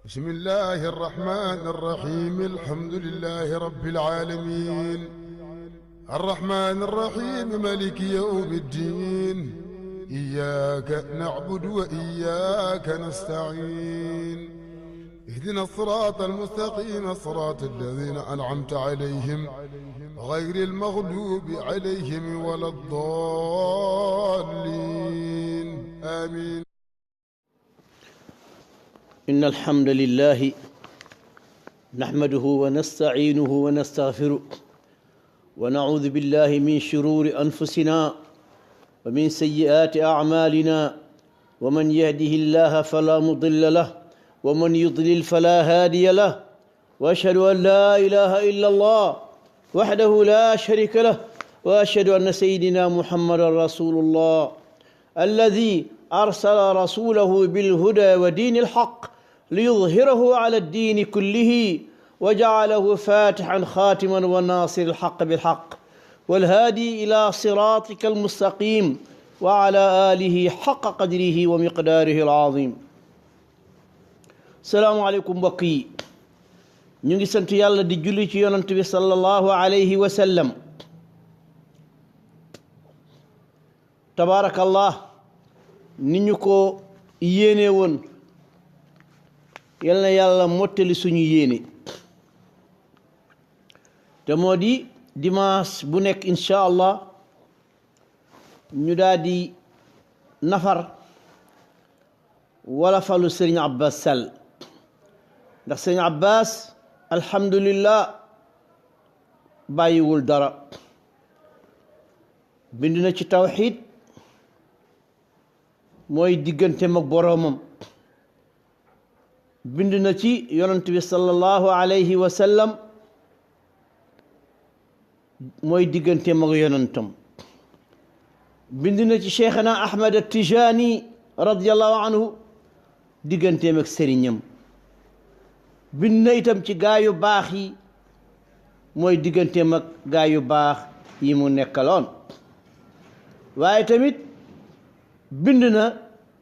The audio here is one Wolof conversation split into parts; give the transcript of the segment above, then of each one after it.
بسم الله الرحمن الرحيم الحمد لله رب العالمين الرحمن الرحيم مالك يوم الدين إياك نعبد وإياك نستعين اهدنا الصراط المستقيم صراط الذين أنعمت عليهم غير المغلوب عليهم ولا الضالين آمين. إن الحمد لله نحمده ونستعينه ونستغفره ونعوذ بالله من شرور أنفسنا ومن سيئات أعمالنا ومن يهده الله فلا مضل له ومن يضلل فلا هادي له وأشهد أن لا إله إلا الله وحده لا شريك له وأشهد أن سيدنا محمد رسول الله الذي أرسل رسوله بالهدى ودين الحق ليظهره على الدين كله وجعله فاتحا خاتما وناصر الحق بالحق والهادي إلى صراطك المستقيم وعلى آله حق قدره ومقداره العظيم. السلام عليكم بقي نيغي سنت يالا دي جولي سي يونت بي صلى الله عليه وسلم. تبارك الله ni ñu ko yéene woon yal na yàlla mottali suñu yéene te moo di dimanche bu nekk incha allah ñu daal di nafar wala falu sëriñ Abbas Sall ndax sëriñ Abbas alhamdulillah bàyyiwul dara bind na ci tawxiid mooy digganteem ak boroomam bind na ci yonent bi sallallahu alayhi wa sallam mooy digganteem ak yonentam bind na ci cheikhana Ahmad At-Tijani radiyallahu anhu digganteem ak sëriñam bind na itam ci gaa yu baax yi mooy digganteem ak gaa yu baax yi mu nekkaloon waaye tamit bind na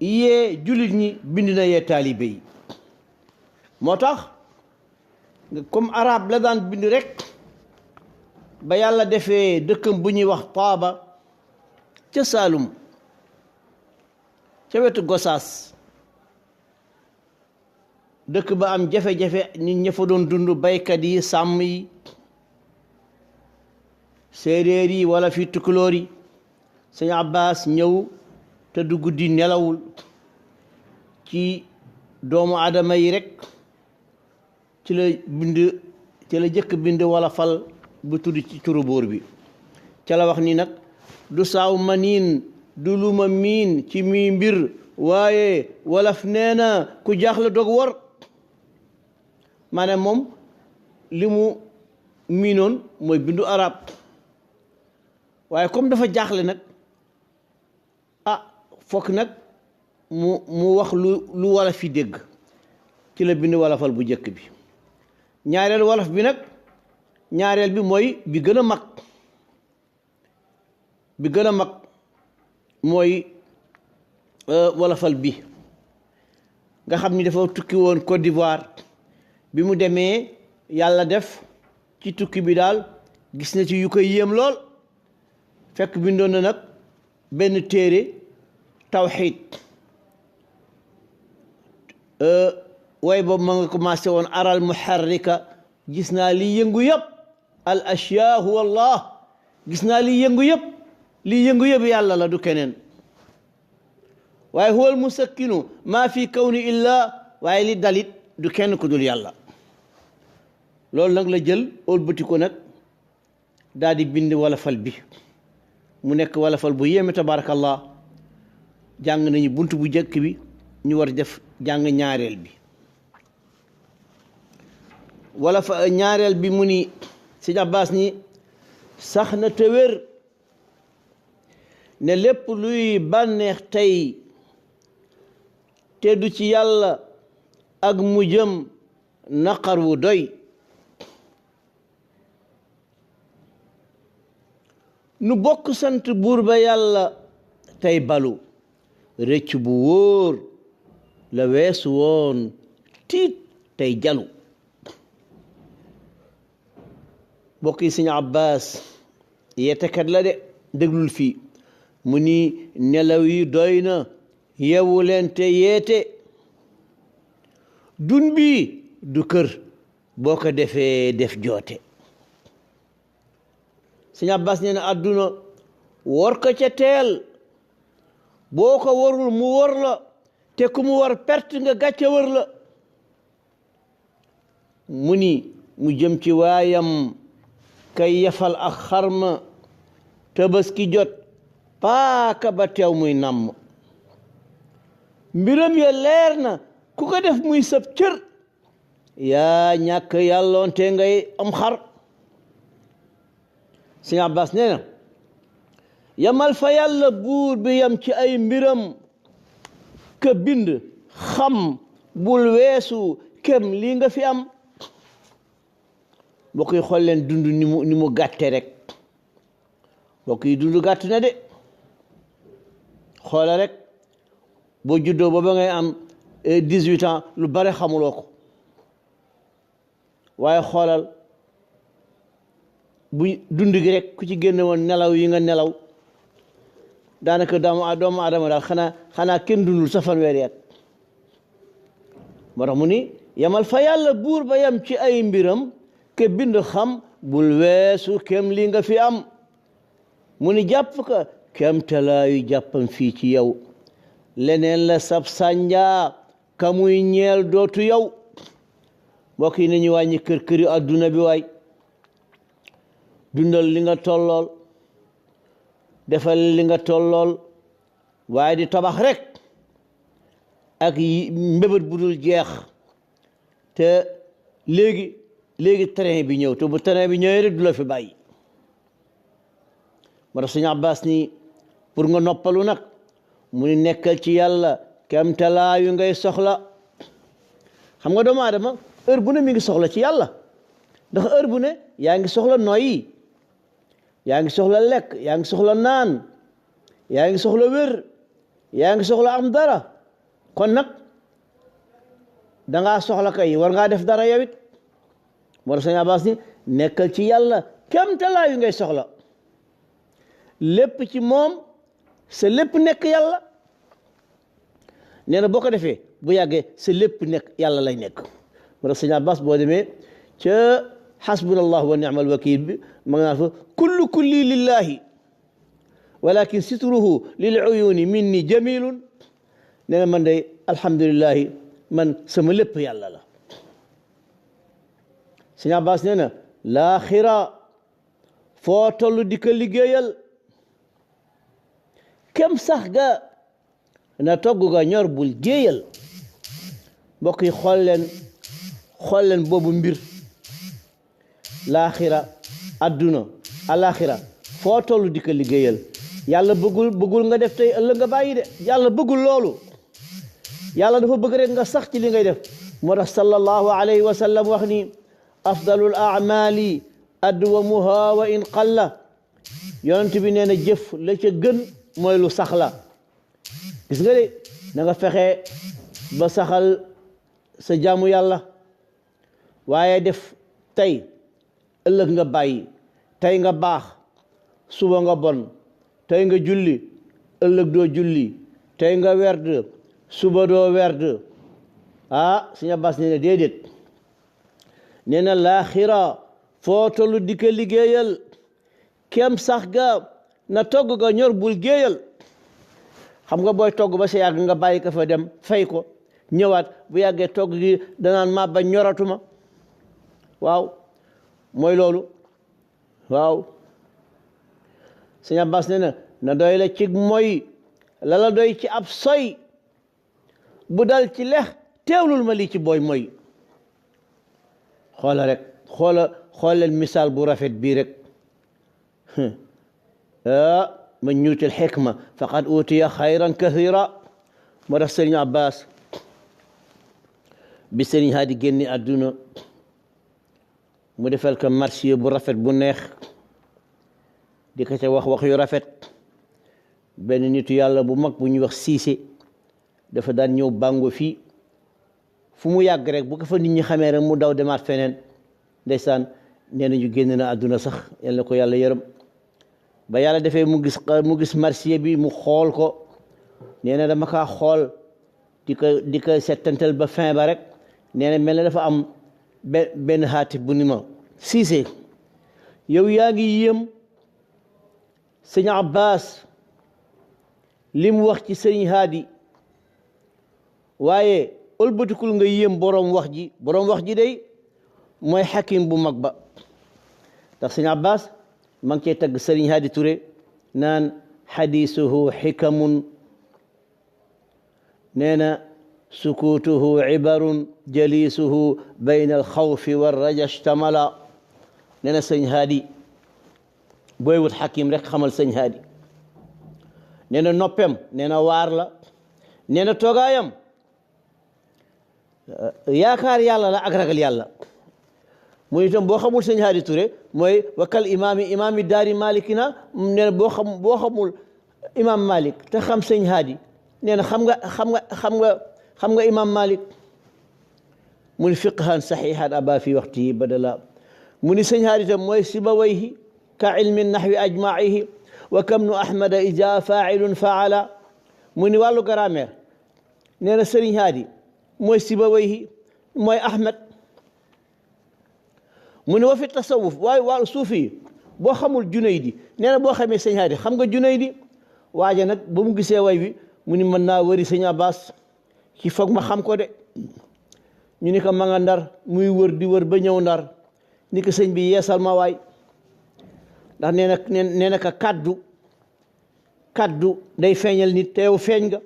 yee jullit ñi bind na yee taalibe yi moo tax comme arab la daan bind rek ba yàlla defee dëkkam bu ñuy wax Taaba ca Saalum ca wetu Gosaas dëkk ba am jafe-jafe nit ña fa doon dund baykat yi sàmm yi séeréer yi wala fi tukulóor yi Sëñ Abbas ñëw te du guddi nelawul ci doomu aadama yi rek ci la jëkk bind wala fal bu tudd ci turu buur bi ca la wax ni nag du saaw ma niin du lu ma miin ci mi mbir waaye walaf nee na ku jaaxle dog war maanaam moom li mu miinoon mooy bindu arab waaye comme dafa jaaxle nag fokk nag mu wax lu wolof fi dégg ci la bind wolofal bu njëkk bi ñaareel wolof bi nag ñaareel bi mooy bi gën a mag mooy wolofal bi nga xam ni dafa tukki woon Côte d'Ivoire bi mu demee yàlla def ci tukki bi daal gis na ci yu koy yéem lool fekk bindoon na nag benn téere tawxiid way boobu ma nga commencé woon aral muharrika gis naa li yëngu yëpp al ashyaa huwa allah gis naa li yëngu yëpp yàlla la du keneen waaye huwal musakkinu maa fi kawni illa waaye li dalit du kenn ku dul yàlla loolu nag la jël ëlbati ko nag daal di bind wolofal bi mu nekk wolofal bu yéeme tabarakallah jàng nañu bunt bu njëkk bi ñu war def jàng ñaareel bi wala fa ñaareel bi mu ni Sëñ Abbas ni sax na te wér ne lépp luy bànneex tey te du ci yàlla ak mu jëm naqar wu doy nu bokk sant buur ba yàlla tey balu rëcc bu wóor la weesu woon tiit tey jalu bokk yi sëñ Abbas yeetekat la de déglul fii mu ni nelaw yi doy na yeewu leen te yeete dun bi du kër boo ko defee def joote sëñ Abbas nee na àdduna wor ko ca teel boo ko warul mu wor la te ku mu war perte nga gàcce wër la mu ni mu jëm ci waayam kay yafal ak xarma tabaski jot paaka ba teew muy namm mbiram ya leer na ku ko def muy sab cër yaa ñàkk yàlloonte ngay am xar sëñ Abbas nee na yamal fa yàlla buur bi yam ci ay mbiram ka bind xam bul weesu kem lii nga fi am mbokk yi xool leen dund ni mu gàtte rek mbokk yi dund gàtt na de xoola rek boo juddoo ba ba ngay am 18 ans lu bare xamuloo ko waaye xoolal bu dund gi rek ku ci génne woon nelaw yi nga nelaw daanaka doomu adama daal xanaa kenn dundul sa fanweeri at moo tax mu ni yamal fa yàlla buur ba yam ci ay mbiram ke bind xam bul weesu kem li nga fi am mu ni jàpp ka kem talaayu jàppam fii ci yow leneen la sab sànjaa ka muy ñeel dootu yow mbokk yi nañu wàññi kër-këri adduna bi waay dundal li nga tollool defal li nga tollool waaye di tabax rek ak mbébét bu dul jeex te léegi train bi ñëw te bu train bi ñëwee rek du la fi bàyyi moo tax sëñ Abbas ni pour nga noppalu nag mu ni nekkal ci yàlla kem talaayu ngay soxla xam nga doomu aadama heure bu ne mi ngi soxla ci yàlla ndax heure bu ne yaa ngi soxla noyyi yaa ngi soxla lekk yaa ngi soxla naan yaa ngi soxla wér yaa ngi soxla am dara kon nag dangaa soxla kay war ngaa def dara yow it moo tax sëñ Abbas ni nekkal ci yàlla kem talaayu ngay soxla lépp ci moom sa lépp nekk yàlla nee na boo ko defee bu yàggee sa lépp nekk yàlla lay nekk moo tax sëñ Abbas boo demee ca xasbunallahu wa ni'mal wakil bi ma nga naan fa kulli lillahi walakin sitruhu lil uyuni minni jamilun nee na man day alhamdulillahi man sama lépp yàlla la sëñ Abbas nee na laaxira foo toll di ko liggéeyal kem sax ga na togg ga ñor bul jéeyal mbokk yi xool leen boobu mbir laaxira adduna alaxira foo toll di ko liggéeyal yàlla bëggul nga def tey ëllëg nga bàyyi de yàlla bëggul loolu yàlla dafa bëgg rek nga sax ci li ngay def moo tax sallallahu alayhi wa sallam wax ni afdalul a'mali adwamuha wa in qalla yonent bi nee na jëf la ca gën mooy lu sax la gis nga de na nga fexe ba saxal sa jaamu yàlla waaye def tey ëllëg nga bàyyi tey nga baax suba nga bon tey nga julli ëllëg doo julli tey nga werd suba doo werd ah Sëñ Abbas nee na déedéet nee na laaxira foo tollu di ko liggéeyal kem sax ga na togg ga ñor bul géeyal xam nga booy togg ba sa yàgg nga bàyyi ko fa dem fay ko ñëwaat bu yàggee togg gi danaan ma ba ñoratuma waaw mooy loolu waaw Sëñ Abbas nee na doy la ci mooy la doy ci ab soy bu dal ci lex teewlul ma lii ci booy mooy xoola rek xoolal misaal bu rafet bii rek man yuutil xikma faqad utiya xayran kathira moo tax Sëriñ Abbas bi Sëriñ Haadi génni àdduna mu defal ko marché bu rafet bu neex di ko ca wax yu rafet benn nitu yàlla bu mag bu ñuy wax Siise dafa daan ñëw bàngo fii fu mu yàgg rek bu ko fa nit ñi xamee rek mu daw demaat feneen ndeysaan nee na ñu génn na àdduna sax yal na ko yàlla yërëm ba yàlla defee mu gis marsiya bi mu xool ko nee na dama kaa xool di ko settantal ba fin ba rek nee na mel na dafa am benn xaatif bu ni ma Cissé yow yaa ngi yéem sëñ Abbas li mu wax ci sëñ Haadi waaye ëlbatikul nga yéem boroom wax ji day mooy xakim bu mag ba ndax sëñ Abbas ma ngi cee tagg sëriñ Haadi Touré naan xadiisuhu xikamun nee na sukuutuhu ibarun jaliisuhu bayna alxawfi warraja shtamala nee na sëñ Haadi booy wut xakim rek xamal sëñ Haadi nee na noppem nee na waar la nee na toogaayam yaakaar yàlla la ak ragal yàlla mu itam boo xamul sëñ Haadi Touré mooy wakal imaami daari malikina nee na boo xamul imam Malik te xam sëñ Haadi nee na xam nga imam Malik mu ni fiqhan saxihan aba fi waxtihi badala mu ni sëñ Haadi tam mooy sibawayhi ka ilmi nahwi ajmaihi wa kam nu ahmada ija failun faala mu ni wàllu grammaire nee na sëriñ Haadi mooy sibawayhi mooy ahmad mu ni wa fi tasawuf waaye wàllu suufi boo xamul junaydi nee na boo xamee sëñ Haadi xam nga junaydi waaja nag ba mu gisee way wi mu ni mën naa wëri sëñ Abbas ci foog ma xam ko de ñu ni ko ma nga ndar muy wër di wër ba ñëw ndar ni ko sëñ bi yeesal ma waay ndax nee na ka kaddu day feeñal nit te yow feeñ nga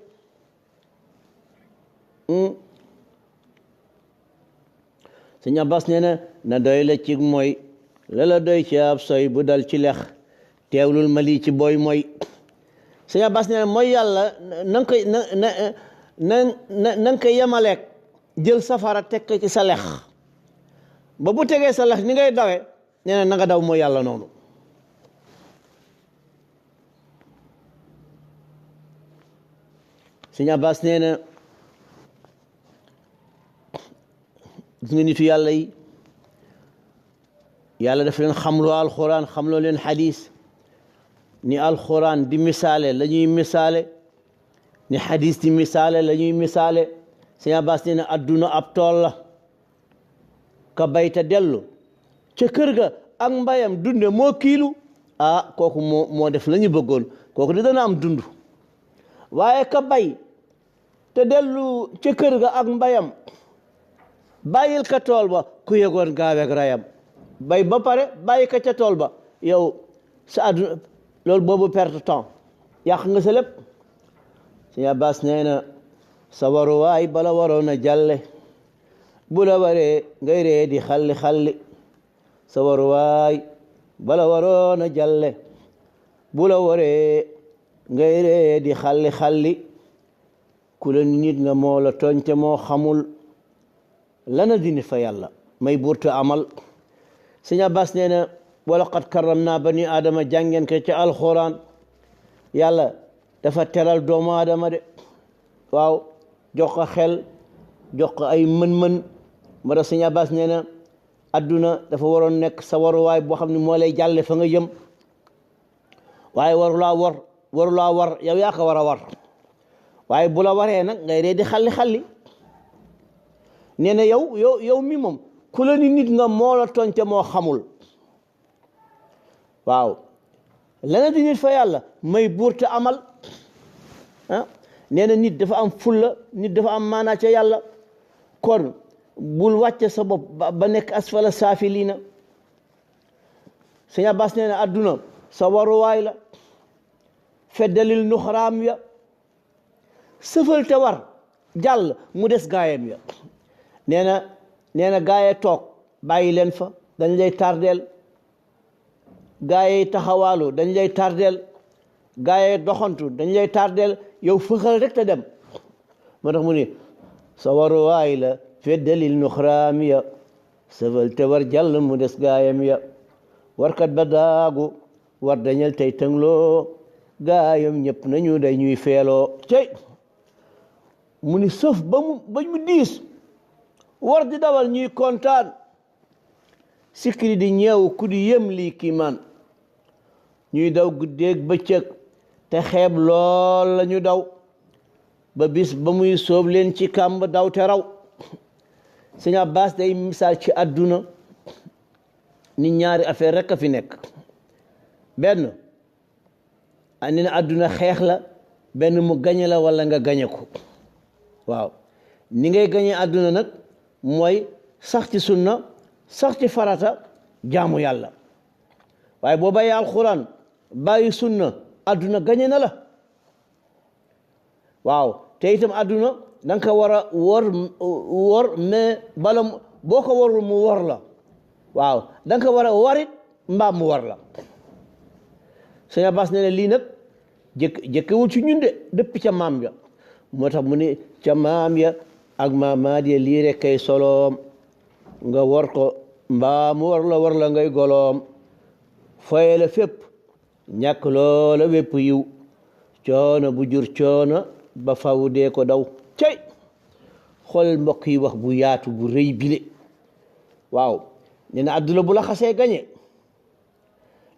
sëñ Abbas nee na doy la ci mooy la doy ci ab soy bu dal ci lex teewlul ma lii ci booy mooy sëñ Abbas nee na mooy yàlla na nga koy yemaleeg jël safara teg ko ci sa lex ba bu tegee sa lex ni ngay dawe nee na nga daw mooy yàlla noonu sëñ Abbas nee na gis nga nitu yàlla yi yàlla daf leen xamloo alxuraan xamloo leen xadis ni alxuraan di misaale la ñuy misaale ni xadis di misaale la ñuy misaale sëñ Abbas nee na adduna ab tool la ka bayta dellu ca kër ga ak mbayam dunde moo kiilu kooku moo def la ñu bëggoon kooku di dana am dund waaye ka bay te dellu ca kër ga ak mbayam bàyyil ka tool ba ku yegoon gaaweeg rayam bay ba pare bàyyi ka ca tool ba yow sa adduna loolu boobu perte temps yàq nga sa lépp sëñ Abbas nee na sa waruwaay bala waroon a jàlle bu la waree ngay ree di xalli sa waruwaay bala waroon a jàlle bu la waree ngay ree di xalli ku la nit nga moo la tooñ te moo xamul lana di nit fa yàlla may burtu amal sëñ Abbas nee na wa laqad karramna bani aadama jàngeen ko ca alxuraan yàlla dafa teral doomu aadama de waaw jox ko xel jox ko ay mën-mën moo tax sëñ Abbas nee na adduna dafa waroon nekk sa waruwaay boo xam ne moo lay jàlle fa nga jëm waaye warulaa war yow yaa ko war a war waaye bu la waree nag ngay ree di xalli nee na yow mi moom ku la ni nit nga moo la tooñ te moo xamul waaw lana di nit fa yàlla may buur te amal nee na nit dafa am fulla nit dafa am maanaa ca yàlla kon bul wàcce sa bopp ba nekk asfala saafiliina sëñ Abbas nee na adduna sa waruwaay la feddalil nuxaraam ya sëfal te war jàll mu des gaayam ya nee na gaaye toog bàyyi leen fa dañ lay tardeel gaaye taxawaalu dañ lay tardeel gaaye doxantu dañ lay tardeel yow fëxal rek te dem moo tax mu ni sa waruwaay la feddalil nuxaraam ya sëfal te war jàll mu des gaayam ya warkat ba daagu war dañal tey tëngloo gaayam ñëpp nañu day ñuy feeloo cey mu ni sëf ba mu diis war di dawal ñuy kontaan sikri di ñeew ku di yëm lii kiimaan ñuy daw guddeeg bëccëg te xeeb lool la ñu daw ba bis ba muy sóob leen ci kàmb daw te raw Sëñ Abbas day misaal ci àdduna ni ñaari affaire rek a fi nekk benn andi na àdduna xeex la benn mu gañe la wala nga gañe ko waaw ni ngay gañe àdduna nag mooy sax ci sunna sax ci farata jaamu yàlla waaye boo bàyyi alxuraan bàyyi sunna àdduna gañe na la waaw te itam àdduna danga ko war a wor mais bala boo ko warul mu wor la waaw danga ko war a warit mbaam mu war la Sëñ Abbas ne lii nag jëkkewul ci ñun de depuis ca maam ya moo tax mu ne ca maam ya ak maamaat ya lii rek kay soloom nga war ko mbaa mu war la ngay goloom foye la fépp ñàkk loola wépp yiw coono bu jur coono ba faw dee ko daw cey xool mbokk yi wax bu yaatu bu rëy bile waaw nee na àdduna bu la xasee gañe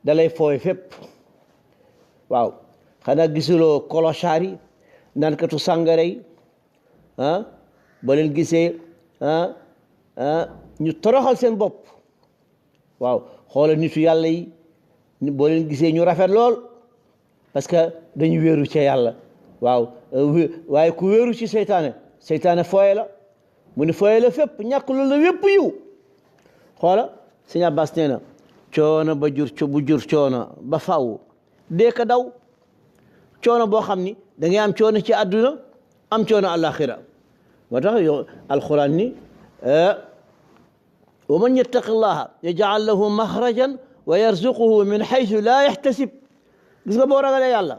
dalay fooy fépp waaw xanaa gisuloo kolosaar yi naankatu sàngara yi ba leen gisee ñu toroxal seen bopp waaw xoola nitu yàlla yi boo leen gisee ñu rafet lool parce que dañu wéeru ci yàlla waaw waaye ku wéeru ci seytaane fooye la mu ne fooye la fépp ñàkk loolu la wépp yiw xoola Sëñ Abbas nee na coono bu jur coono ba faw dee ka daw coono boo xam ni da ngay am coono ci àdduna am coono àllaaxira moo tax yow alquran ni wa man yattaqi llaha yaj'al lahu maxrajan wa yarzuquhu min xaytu laa yaxtasib gis nga boo ragalee yàlla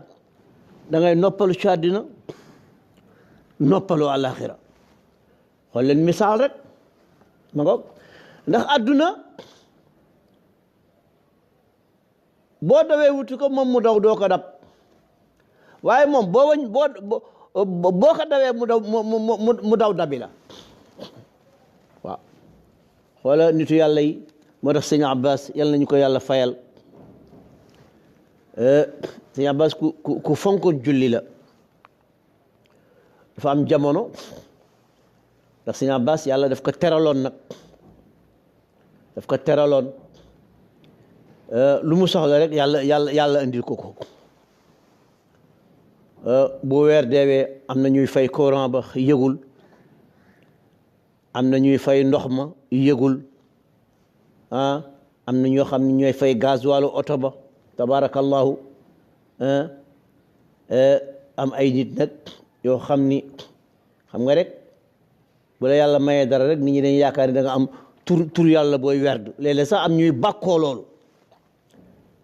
da ngay noppalu ci àddina noppalu àllaaxira xool leen misaal rek ma ngoog ndax àdduna boo dawee wuti ko moom mu daw doo ko dab waaye moom boo ko dawee mu daw dabi la waaw xoola nitu yàlla yi moo tax Sëñ Abbas yàlla nañu ko yàlla fayal Sëñ Abbas ku fonkoon julli la dafa am jamono ndax Sëñ Abbas yàlla daf ko teraloon nag lu mu soxla rek yàlla indil ko bu weer deewee am na ñuy fay courant ba yëgul am na ñuy fay ndox ma yëgul am na ñoo xam ne ñooy fay gasoil oto ba tabarakallahu am ay nit nag yoo xam ni xam nga rek bu la yàlla mayee dara rek nit ñi dañ yaakaar ni da nga am tur yàlla booy werd léeg-léeg sax am ñuy bàkkoo loolu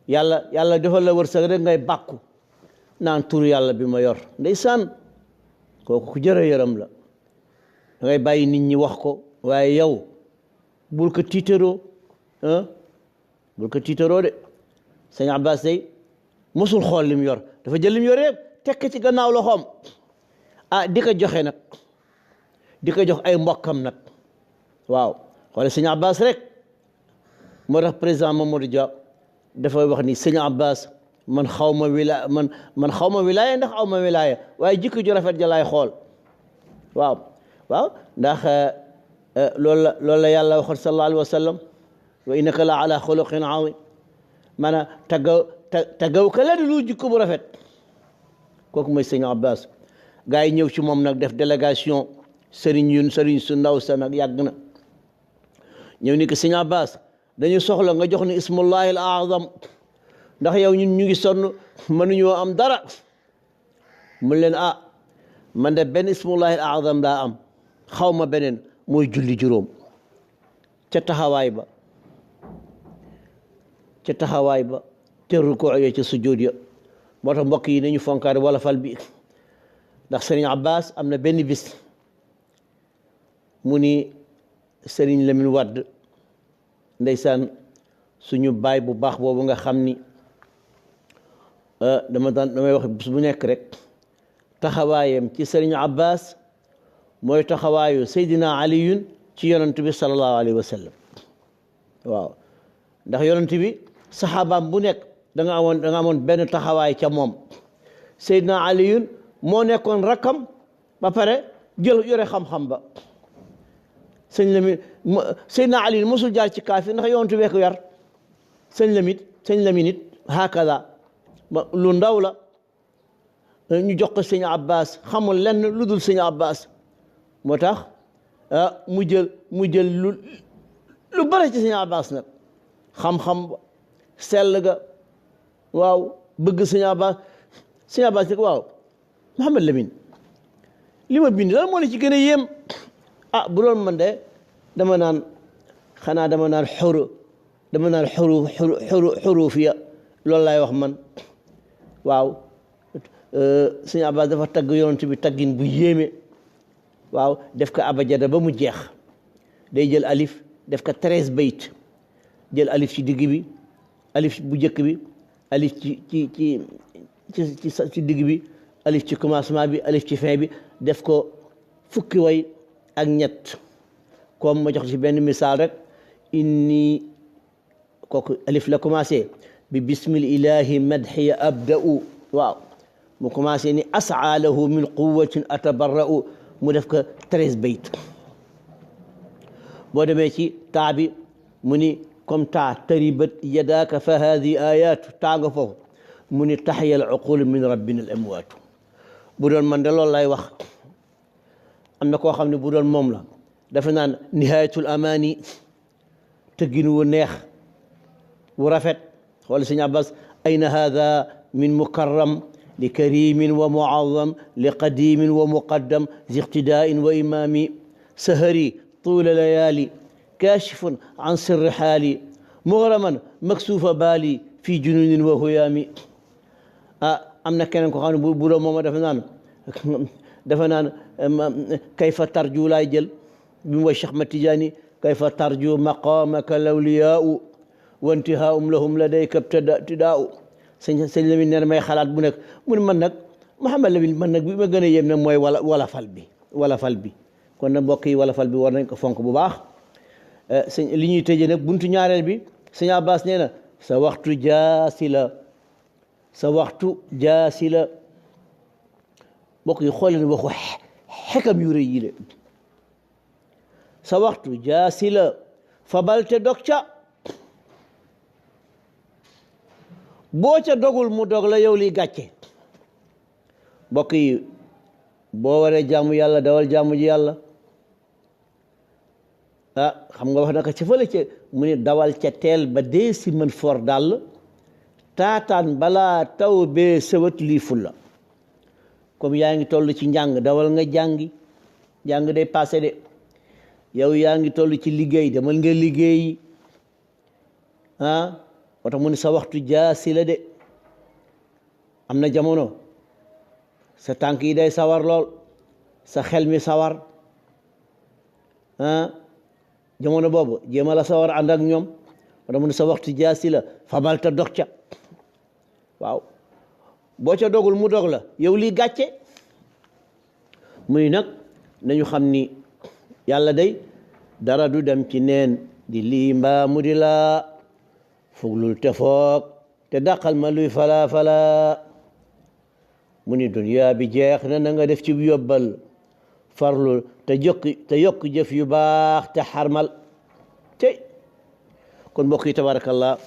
yàlla defal la wërsëg rek ngay bàkku naan tur yàlla bi ma yor ndeysaan kooku ku jërë yërëm la da ngay bàyyi nit ñi wax ko waaye yow bul ko tiitaroo de Sëñ Abbas day mosul xool lim yor dafa jël lim yor yëpp tekk ci gannaaw loxoom di ko joxe nag di ko jox ay mbokkam nag waaw xoole Sëñ Abbas rek moo tax président Mamadou Dia dafay wax ni Sëñ Abbas man xaw ma wilaaya man xaw ma wilaaya ndax aw ma wilaaya waaye jikko ju rafet ja laay xool waaw ndax loolu la yàlla waxoon sallallahu alayhi wa sallam wa innaka la ala xuluqin azim maanaam taggaw ka la di lu jikko bu rafet kooku mooy Sëñ Abbas gars yi ñëw ci moom nag def délégation sëriñ su ndaw sa nag yàgg na ñëw ni ko Sëñ Abbas dañu soxla nga jox ni ismullahi al azam ndax yow ñun ñu ngi sonn mënuñoo am dara mun leen man de benn ismullahi al azam daa am xaw ma beneen mooy julli juróom ca taxawaay ba ca rukoo ya ca sujjóot ya moo tax mbokk yi nañu fonkaare wala fal bi ndax Sëriñ Abbas am na benn bis mu ni Sëriñ Lamin Wadd ndeysaan suñu baay bu baax boobu nga xam ni damay wax bis bu nekk rek taxawaayam ci Sëriñ Abbas mooy taxawaayu Seydina Aliyun ci yonent bi sallallahu alayhi wa sallam waaw ndax yonent bi saxaabaam bu nekk da nga amoon benn taxawaay ca moom Seydina Aliyun moo nekkoon rakkam ba pare jël yore xam-xam ba Seydina Aliyun mosul jaar ci kaafir ndax yonent bi ko yar sëñ Lamin it hakada lu ndaw la ñu jox ko sëñ Abbas xamul lenn lu dul sëñ Abbas moo tax mu jël lu bëri ci sëñ Abbas nag xam-xam ba sell ga waaw bëgg sëñ Abbas nag waaw Mouhamad Lamine li ma bind lan moo la ci gën a yéem bu doon man de dama naan xurufiya loolu laay wax man waaw sëñ Abbas dafa tagg yonent bi taggin bu yéeme waaw def ko abajada ba mu jeex day jël alif def ko 13 bayt jël alif ci digg bi alif bu njëkk bi alif ci digg bi alif ci commencement bi alif ci fin bi def ko fukki way ak ñett comme ma jox ci benn misaal rek inni kooku alif la commencé bi bismil ilahi madhiya abda'u waaw mu commencé ni as'a lahu min quwwatin atabarra'u mu def ko 13 bayt boo demee ci taa bi mu ni comme taa taribat yadaaka fa hadi ayatu taa nga foofu mu ni taxya al uqul min rabbina al amwaatu bu doon man de loolu lay wax am na koo xam ne bu doon moom la dafa naan nihayatul amani tëggin wu neex wu rafet xool sëñ Abbas ayna hada min mukarram li karimin wa muazam li qadimin wa muqaddam zi iqtidain wa imami sahari tuula layali kashifun an sirri xaali mughraman maksuufa baali fi jununin wa huyaami am na keneen ko xam ne bu doon mooma dafa naan kayfa tarju laay jël bi mu way Cheikh Ahmad Tijaani kayfa tarju maqamaka lawliyaau wa intihaahum lahum ladayka ibtidaau sëñ Lamin nee na may xalaat bu nekk mu ne man nag Mouhamad Lamine man nag bi ma gën a yéem nag mooy wolofal bi kon nag mbokk yi wolofal bi war nañ ko fonk bu baax li ñuy tëjee nag buntu ñaareel bi sëñ Abbas nee na sa waxtu jaasi la mbokk yi xool leen waxu xekam yu rëy yi le sa waxtu jaasi la fabal te dog ca boo ca dogul mu dog la yow li gàcce mbokk yi boo waree jaamu yàlla dawal jaamu ji yàlla xam nga wax naka ca fële ca mu ne dawal ca teel ba dee si mën for dàll taataan balaa taw bee sëwat lii fulla comme yaa ngi toll ci njàng dawal nga jàngi njàng day passé de yow yaa ngi toll ci liggéey demal nga liggéeyi moo tax mu ne sa waxtu jaasi la de am na jamono sa tànk yi day sawar lool sa xel mi sawar jamono boobu jéema la sawar ànd ak ñoom moo tax mu ne sa waxtu jaasi la fabal ta dog ca waaw boo ca dogul mu dog la yow lii gàcce muy nag nañu xam ni yàlla day dara du dem ci neen di lii mbaa mu di laa fuglul te foog te dàqal ma luy fala mu ni duniyaa bi jeex na nga def ci yóbbal farlul te yokk jëf yu baax te xarmal tey kon mbokk yi tabarakallah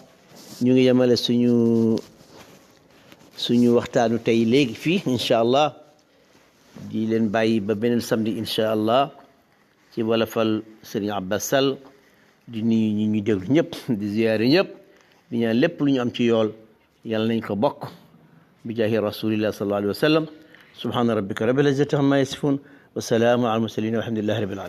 ñu ngi yemale suñu waxtaanu tey léegi fii incha allah di leen bàyyi ba beneen samedi incha allah ci wolofal Serigne Abbas Sall di nuyu ñi ñu déglu ñëpp di ziyaare ñëpp di ñaan lépp lu ñu am ci yool yàlla nañ ko bokk bi jaahi rasulillah sallallahu alayhi wa sallam subhana rabbika rabbil izzati amma yasifun wa salaamun ala al mursalin walhamdulillahi rabbil alamin